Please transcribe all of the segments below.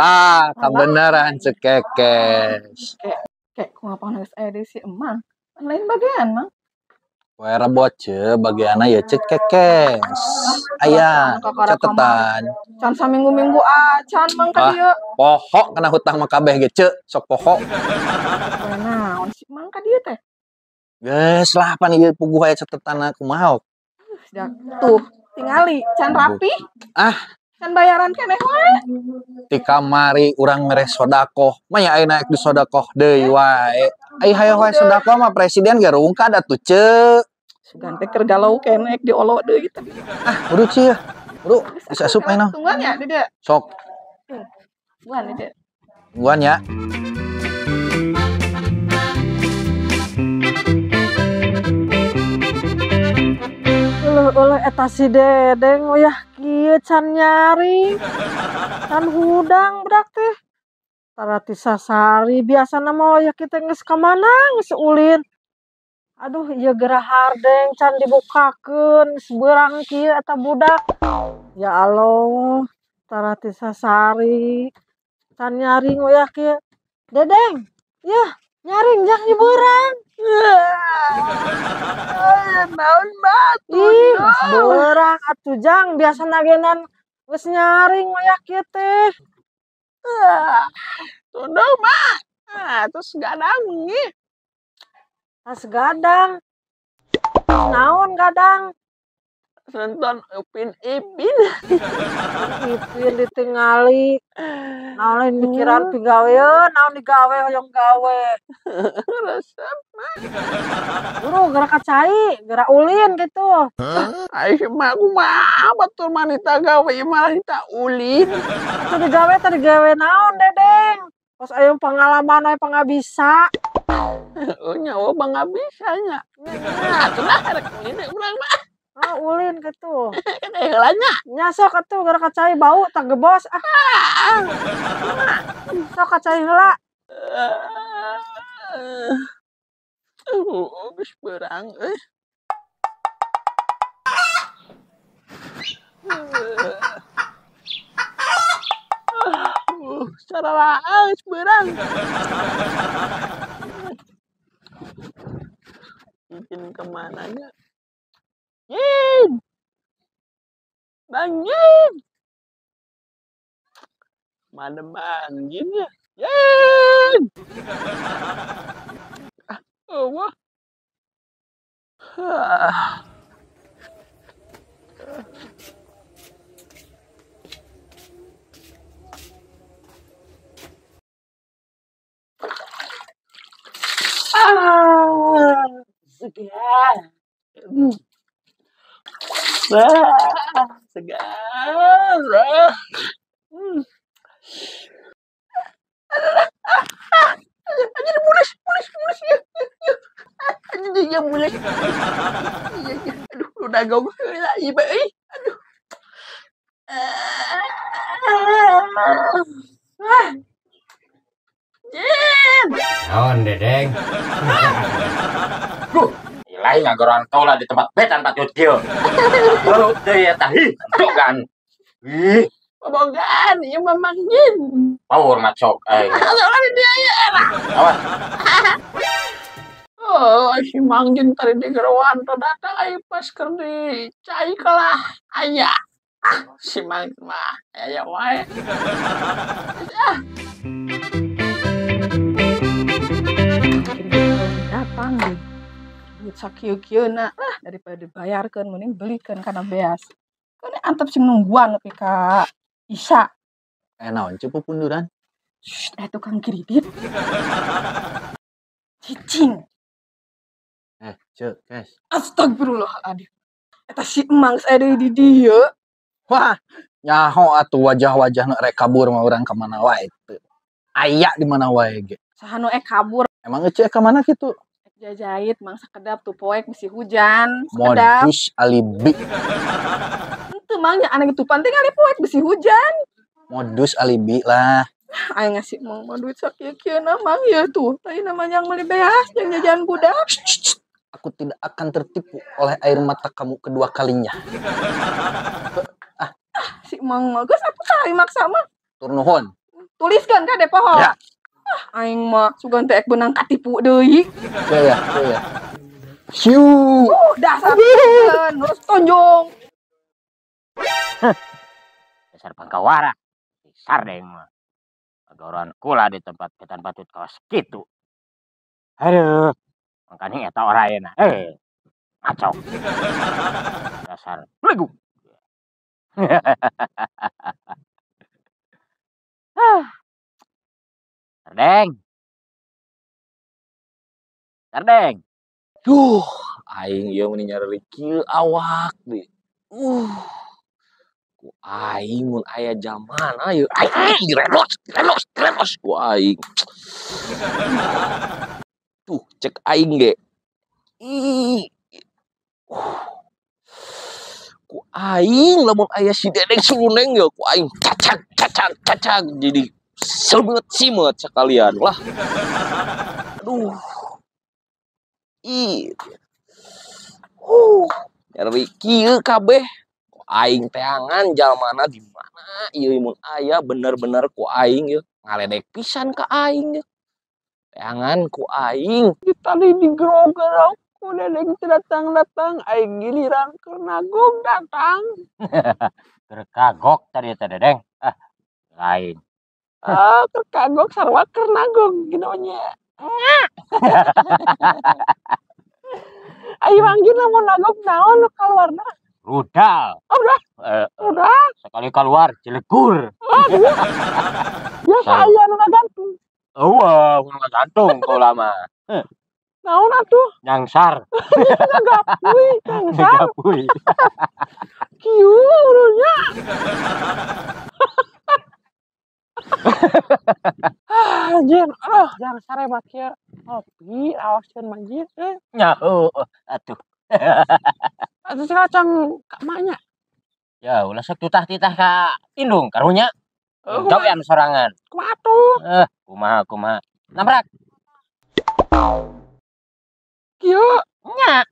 Tah, kabeneran cekekes. Kayak kumaha geus aya deui si emang. Lain bagian, Mang. Poe Rebo ce bagianna ya cekekes. Aya catetan. Can saminggu-minggu acan Mang ka dieu. Poho kana hutang mah kabeh ge ce, sok poho. Naon si Mang ka dieu teh? Geus lah pan ieu puguh aya catetanna kumaha. Tuh, tingali can rapi. Ah, can bayaran keneh wae. Ti kamari urang mere sodakoh, mah ya ayeuna di sodakoh deui wae. Ai hayo wae sodakoh mah presiden ge rungkad atuh ce. Sugan teh keur galau keneh diolo deui teh. Ah, buru ce. Buru, geus asup ayeuna. Tungguan ya di dieu. Sok. Tungguan di dieu. Tungguan ya. Uleh eta si Dedeng wayah kieu can nyaring can hudang budak teh tara ti sasari biasana mah wayah kieu teh geus ka mana geus ulin. Aduh ieu gerah hardeng can dibukakeun geus beurang kieu eta budak. Ya Allah tara ti sasari can nyaring wayah kieu. Dedeng yeuh nyaring jang ieu beurang. Naon batu. Ih, beurang atuh jang biasana genan geus nyaring wayah kieu teh. Tunduh mah. Terus gadang nih. Tas gadang. Naon gadang? Nonton Upin Ipin. Ipin ditingali. Naon lain mikiran pigaweun, naon digawe hoyong gawe. Resep mah. Buru geura ka cai, geura ulin gitu. Ai mah kumaha batur manita gawe malah kita ulin. Atuh digawe teh digawe naon Dedeng? Pas aya pengalaman aya pangabisa. Heeh nyawa pangabisa nya. Atuh lah rek ulin urang mah. Ah, ulin gitu. Kan heula nya. Nya sok atuh geura ka cai bau tah gebos ah. Sok ka cai heula. Geus beurang euy. Saralaang geus beurang. Izin kemana nya? Jin. Bang Jin. Mana Bang Jin ya? Jin. Ah, wah. Ah, segar. Wah, segar. Anjir, mules, mules, ya, ya. Anjir, ya mules. Iya, iya. Aduh, udah gong heula ieu mah euy. Aduh. Jin. Naon, Dedeng? Duh, ilahi ngagoran tola di tempat betan patut kieu. Bau deui eta hi, kan. Ih, bobogan ieu mah Mang Jin. Power mah sok aing. Soalnya dia ya era. Awas. Oh, si Mang Jin tadi di gerowan datang ai pas keur di cai kalah aya. Ah, si Mang mah aya wae. Ah. Datang deh. Duit sakieu-kieuna lah daripada dibayarkeun mending belikeun kana beas. Keun antep sing nungguan nepi ka Isa. Naon ce pupunduran? Shh, tukang kredit. Cicing. Ce, kes. Astagfirullahaladzim. Eta si emang saya deui di dieu. Wah, nyaho atuh wajah-wajahna rek kabur mah urang ka mana wae teu. Aya di mana wae ge. Saha nu ek kabur? Emang ece ka mana kitu? Jajait mang sakedap tuh poek bisi hujan, sakedap. Modus alibi. Henteu mang nya aneh gitu pan tingali poek bisi hujan. Modus alibi lah. Aing ngasih mang mah duit sakieu-kieuna mang ya tuh. Tadi namanya yang beli beas jeung jajan budak. Aku tidak akan tertipu oleh air mata kamu kedua kalinya. Ah, si mang mah geus atuh tah maksa mah. Tur nuhun. Tuliskeun ka poho. Ya. Ah, aing mah sugan teh ek beunang katipu deui. Ya ya. Siu. Dasar terus tonjong. Dasar pangkawara. Besar deh mah. Agoran kula di tempat ketan patut kawas kitu. Aduh, makanya eta orayna. Ngaco. Dasar belegu. Sardeng. Sardeng. Duh, aing ieu meni nyareri kieu awak di. Ku aing mun aya zaman ayo aing direnos direnos ku aing. Tuh cek aing ge. Ku aing lamun aya si Dedeng Suluneng ye ku aing cacag cacag cacag jadi semet simet sekalian lah. Aduh. Ih. Nyari kieu kabeh. Aing teangan jalmana di mana ieu mun aya bener-bener ku aing ieu ngaledek pisan ka aing ieu. Teangan ku aing tadi digerog-gerog ku Dedeng datang-datang aing giliran keur nagog datang. Keur kagok tadi teh Dedeng. Ah, lain. Ah, keur kagok sarua keur nagog gino nya. Ayo manggil lamun nagog naon nu kaluarna? Rudal. Oh, udah. Udah. Sekali keluar jelegur. Aduh. Biasa aya nu ngagantung. Eueuh, nu ngagantung kau lama. Naon atuh? Nyangsar. Ngagapui, nyangsar. Ngagapui. Kieu urangnya. Anjir, aduh, nyangsar mah kieu. Ngopi, aoskeun mah jir. Nya, heueuh, atuh. Atuh kacang ka emaknya. Ya, ulah sok tutah-titah ka indung karunya. Gawean sorangan. Kumaha atuh? Kumaha kumaha. Nabrak. Kieu nya.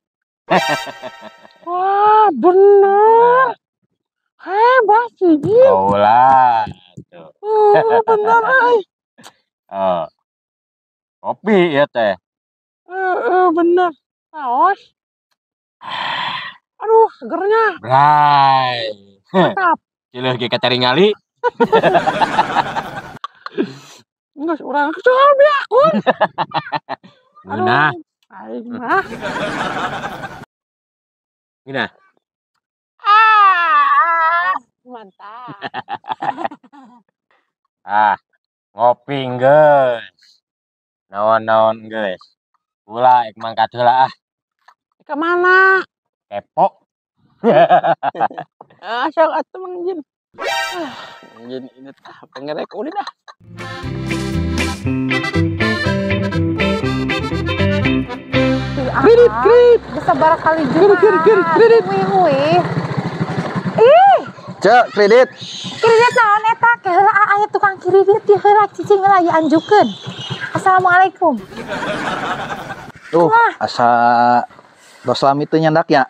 Wah, bener. Hebat sih, Jin. Ulah atuh. Bener euy. Oh. Kopi ya teh. Bener. Saos. Aduh, segernya. Bray. Mantap. Cileuh ge kataringali. Geus urang kesel beakun. Ngeunah. Aing mah. Ngeunah. Ah, mantap. Ah, ngopi geus. Naon-naon geus. Ulah ek mangkat heula ah. Ke mana? Kepo. Asal atuh Mang Jin. Mang Jin ini tah pengerek ulin ah. Kredit, kredit. Sabar kali juga. Kredit, kredit. Wih, Ih. Cek, kredit. Kredit naon eta? Ke heula aya tukang kredit ieu heula cicing heula ieu anjukeun. Assalamualaikum. Tuh, asa tos lami teu nyandak ya.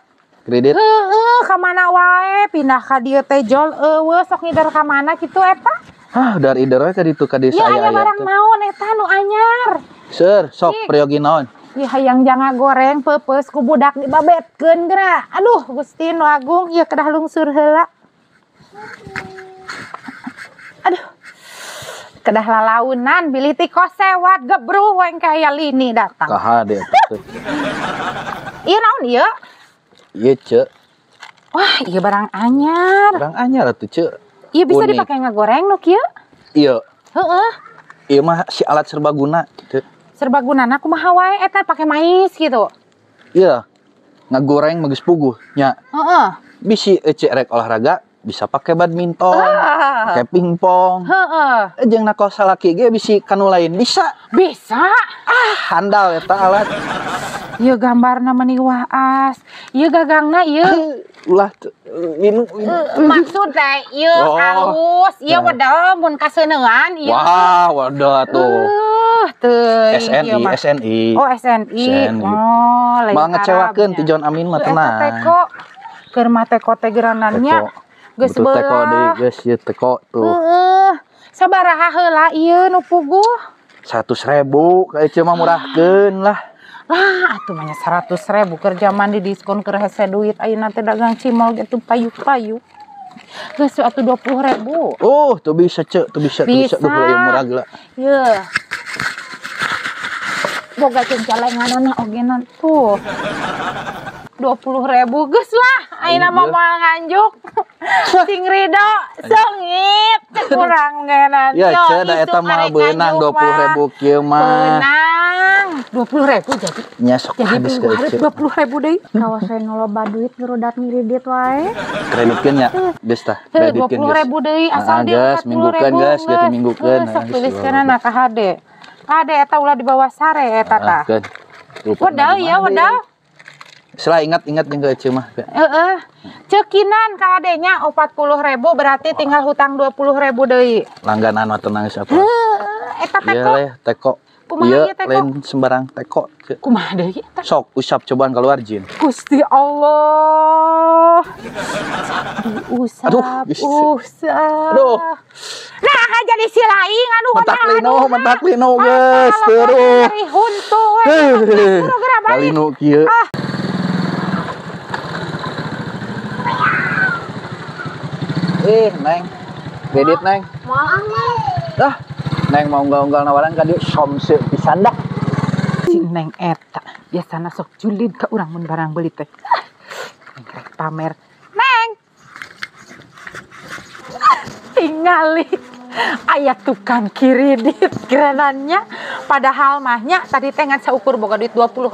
Kredit. Heeh, ka mana wae pindah ka dieu teh jol eueuh sok ngider ka mana kitu eta? Hah, dari ider we ka ditu ka desa aya-aya. Barang naon eta nu anyar? Seur, sok peryogi naon? Ieu hayang janga goreng peupeus ku budak dibabetkeun geura. Aduh, Gusti nu agung ieu kedah lungsur heula. Aduh. Kedah lalaunan bilih ti kosewat gebruh we engke aya lini datang. Kaha deui teh. Ieu naon ieu? Ieu ce. Wah, ieu barang anyar. Barang anyar atuh ce. Ieu bisa dipakai ngagoreng nu kieu? Ieu. Heeh. Ieu mah si alat serbaguna ce. Serbagunana kumaha wae eta pake mais gitu. Iya. Ngagoreng mah geus puguh nya. Heeh. Bisi ece rek olahraga bisa pakai badminton, pakai pingpong. Heeh. Jeung nakos salaki ge bisi kanu lain bisa. Bisa. Ah, handal eta alat. Ieu gambarna meni waas. Ieu gagangna ieu. Ulah minum. Maksud teh ieu alus, ieu wedal mun kaseuneuan ieu. Wah, wedal atuh. Teuing SNI, SNI. Oh, SNI. Oh, lain. Mal ngecewakeun ti John Amin mah tenang. Eta teko. Keur mah teko teh geuranannya. Geus Teko deui, geus ieu teko tuh. Heeh. Sabaraha heula ieu nu puguh? 100.000 ka Ece mah murahkeun lah. Lah atuh mah nya 100.000 kerja mandi diskon keur hese duit ayeuna teh dagang cimol ge tuh payu-payu. Geus atuh 20.000. Oh, tuh bisa ce, tuh bisa, tuh bisa. Duh, ieu murah gila. Yeuh. Boga jeung celenganana ogenan tuh. 20.000 geus lah ayeuna mah moal nganjuk. Sing rido seungit kurang ngenan. Ya ce da eta mah beunang 20.000 kieu mah. Beunang 20.000 jadi. Nya sok habis ke Ece. 20.000 deui. Kawas we nu loba duit ngerudat ngiridit wae. Kreditkeun nya geus tah. 20.000 deui asal dia 40.000. Minggukeun geus, geus minggukeun. Sok tuliskeunana ka HD. Kade eta ulah dibawa sare eta tah. Wedal ya wedal. Setelah ingat-ingat jeung ke Ece mah. Heeh. Cekinan ka adenya 40.000 berarti tinggal hutang 20.000 deui. Langganan mah tenang siapa. Heeh, eta teko. Ieu teko. Kumaha ieu teko? Lain sembarang teko. Kumaha deui eta? Sok usap cobaan keluar jin. Gusti Allah. Diusap. Aduh, usap. Aduh. Nah, jadi si laing aduh. Mentak lino geus terus. Huntu we. Kalino kieu. Neng, kredit neng. Moal ah, Mang. Dah, neng mau unggal-unggal nawaran ka dieu somse pisan dah. Si neng eta biasana sok julid ka urang mun barang beuli teh. Neng rek pamer. Neng. Tingali aya tukang kiridit geranannya padahal mahnya tadi teh ngan saukur boga duit 20.000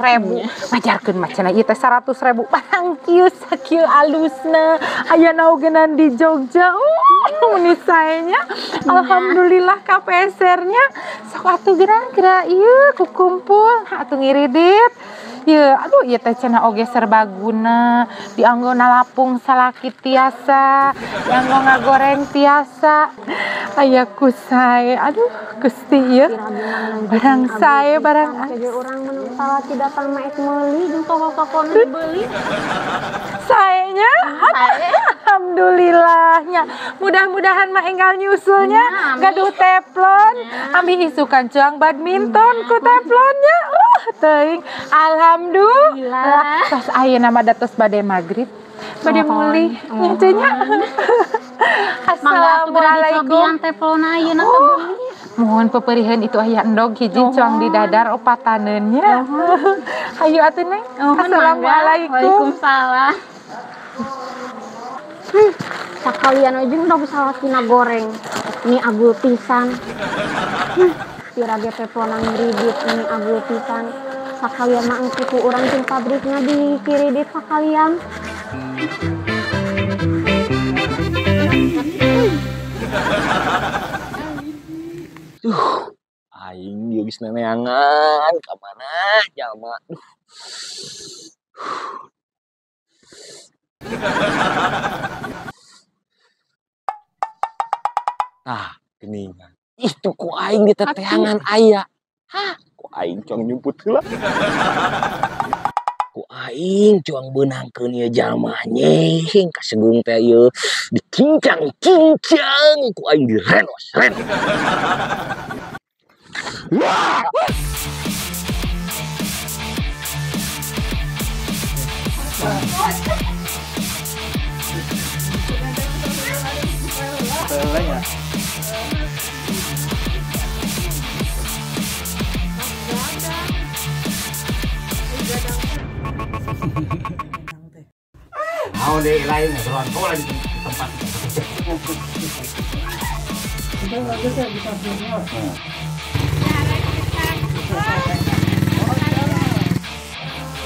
ngajarkeun mah cenah ieu teh 100.000 barang kieu sakieu alusna aya naogenan di Jogja. Meni sae nya alhamdulillah kapesernya sok atuh geura-geura ieu kukumpul atuh ngiridit. Ye, aduh ieu teh cenah oge serbaguna, dianggo nalapung salaki tiasa, dianggo ngagoreng tiasa. Aya ku sae, aduh Gusti ieu. Barang sae barang urang mun salaki datang mah ek meuli jeung toko-tokona dibeli. Saenya alhamdulillahnya. Mudah-mudahan mah enggal nyusulnya gaduh teflon, ambi isukan cuang badminton ku teflonnya. Teuing. Alhamdulillah. Tos ayeuna mah datos bade magrib. Bade mulih nya. Assalamualaikum. Mohon peperihan itu aya endog hiji cuang di dadar opataneun nya. Hayu atuh Neng. Assalamualaikum. Waalaikumsalam. Sakalian we jeung endog salakina goreng. Ini agul pisan. Pira ge teflon ngiridit ini agul pisan. Sakalian mah engke ku urang jeung pabrikna di kiridit sakalian. Duh, aing ieu geus neneangan ka mana jalma. Duh. Tah, geuningan. Ih, tuh ku aing diteteangan aya. Hah, ku aing cuang nyumput heula. Ku aing cuang beunangkeun ieu jalma nying kasegung teh ieu dicincang-cincang ku aing direnos-renos. Wah! Mau deh lain ngegeroan bola di tempat.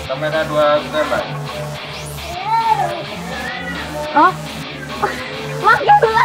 Kamera 2 standby. Oh, makin dulu.